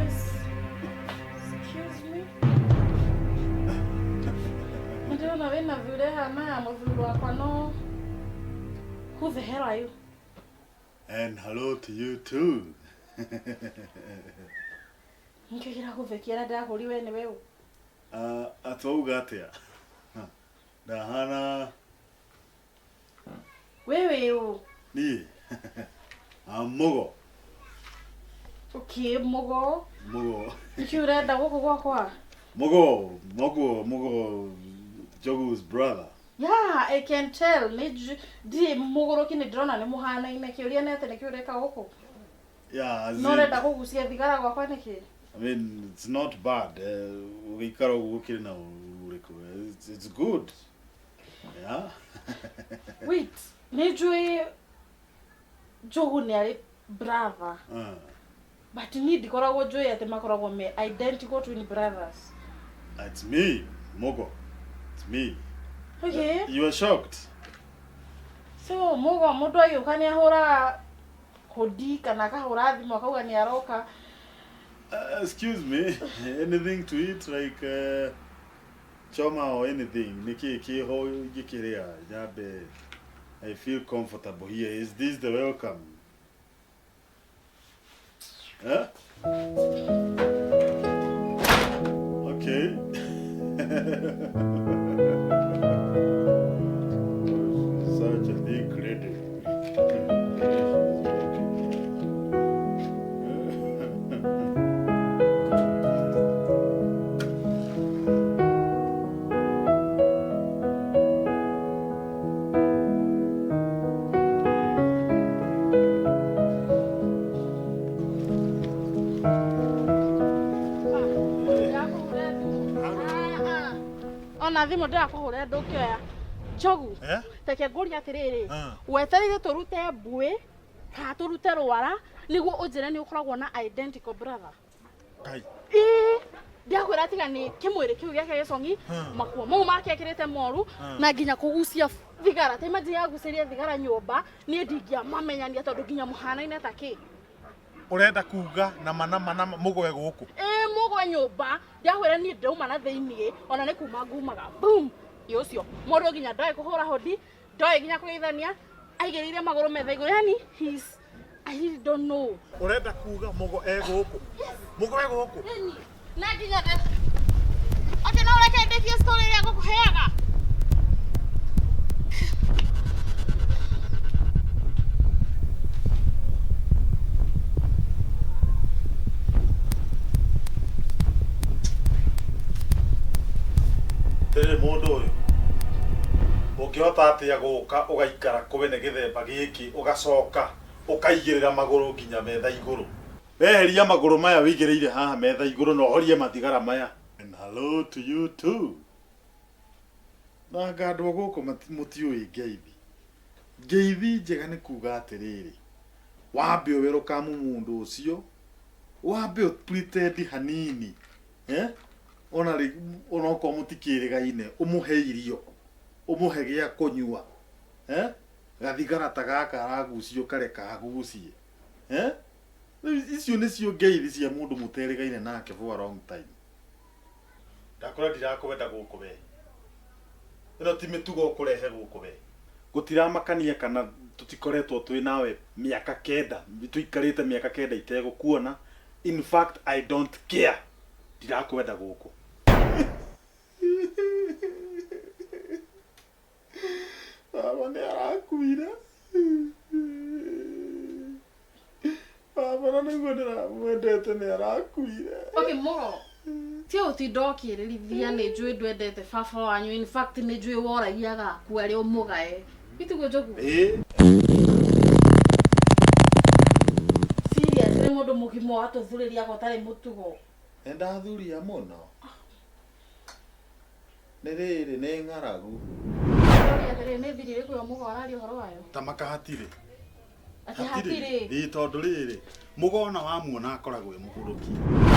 Excuse me. Ndĩrona wĩna thure hana ya mũthuri wakwa no who the hell are you? And hello to you too. Nĩkĩ kĩragũthekia na ndĩrakũria we nĩwe ũ? Atwauga atĩa? Ndahana We wĩ ũ? niĩ. I'm Mugo. Okay, Mugo. Mugo. Nĩkĩ ũrenda gũkũ gwakwa? Mugo, Mugo, Mugo, Njogu's brother. Yeah, I can tell. Nĩ ndirĩ mũgũrũki nĩ ndĩrona nĩ mũhanaine. Kĩũria nĩ atĩ nĩkĩ ũreka gũkũ? Yeah, as No in- ũrenda kũgucia thigara gwakwa nĩkĩ? I mean, it's not bad. Ũgĩikara ũguo gũkĩrĩ na ũru ũrĩkũ. It's good. Yeah. Wait, nĩ njũĩ Njogu nĩ arĩ brother. But niĩ ndikoragwo njũĩ atĩ makoragwo me identical twin brothers. It's me, Mugo. It's me. Okay. You are shocked. So Mugo mũndũ agĩũka nĩ ahũraga hũndi kana akahũra thimũ akauga nĩ aroka. Excuse me, anything to eat like choma or anything? Nĩkĩ kĩho ingĩkĩrĩa nyambe I feel comfortable here. Is this the welcome? Huh? Okay. Such a big lady. Ona thimũ ndĩrakũhũrĩra ndũngĩoya. Njogu, Eh? reke ngũrie atĩrĩrĩ, Ah. wetereire tũrute mbuĩ kana tũrute rwara nĩguo ũnjĩre nĩ ũkoragwo na identical brother? Ngai. Ĩĩ, ndiakwĩra tiga nĩ kĩmwĩrĩ kĩu gĩake gĩcong'i, makuo mau make ekĩrĩte moru, na nginya kũgucia thigara. Ta imagine yagucĩria thigara nyũmba, niĩ ndingĩamamenyania tondũ nginya mũhanaine ta kĩ. Ũrenda kuga nama nama nama mũgwe gũkũ? Ĩĩ, mũgwe nyũmba. Ndiakwĩra niĩ ndauma na thĩiniĩ, ona nĩ kuma ngumaga boom. Ĩ ũcio mũndũ nginya ndoĩ kũhũra hũndi, ndoĩ nginya kũgeithania, aigĩrĩire magũrũ metha igũrũ, yani he's, I really don't know. Ũrenda kuga mũgo e gũkũ? Mũgo e gũkũ? Ĩni, na nginya Okay, no ũreke ndĩkie story ĩrĩa ngũkũheaga. Atĩrĩrĩ mũndũ ũyũ, ũngĩhota atĩa gũka ũgaikara kwene gĩthemba gĩkĩ ũgacoka ũkaigĩrĩra magũrũ nginya metha igũrũ? Weheria magũrũ maya wĩigĩrĩire haha metha igũrũ na ũhorie mathigara maya. And hello to you too. Na anga andũ a gũkũ mũtiũĩ ngeithi. Ngeithi njega nĩ kuga atĩrĩrĩ, wambe ũ welcome mũndũ ũcio, wambe ũ pretend hanini, eh? Ona rĩ, onokorwo mũtikĩrĩgaine, ũmũhe irio, ũmũhe gĩa kũnyua, eh? Gathigara ta gaka aragucio kareka agucie, eh? Rĩu icio nĩcio ngeithi cia mũndũ mũterĩgaine nake for a long time. Ndakora ndirakwenda gũkũ we. Ĩno ti mĩtugo ũkũrehe gũkũ we. Gũtiramakania kana tũtikoretwo twĩ nawe mĩaka kenda, tũikarĩte mĩaka kenda itegũkuona. In fact, I don't care. Ndirakwenda gũkũ. Baba nĩ arakuire. Baba na nĩguo ndĩramwendete nĩ arakuire. Okay, Mugo. Ti ũtinda ũkĩrĩrithia nĩ njũĩ ndwendete baba wanyu. In fact, nĩ njũĩ woragia agakua arĩ ũmũgae. Itiguo Njogu? Ĩĩ. Serious, nĩ mũndũ mũgima watũthurĩria ko ũtarĩ mũtugo. Nĩ ndathuria mũno. Nĩ rĩrĩ nĩ ng'aragu. Ndĩroria atĩrĩrĩ, nĩ thiri ĩrĩkũ ĩyo Mũgo araria ũhoro wayo? Ta maka hatirĩ. Atĩ hatirĩ. Ĩĩ, tondũ rĩrĩ, Mũgo ona wamuona akoragwo e mũgũrũki.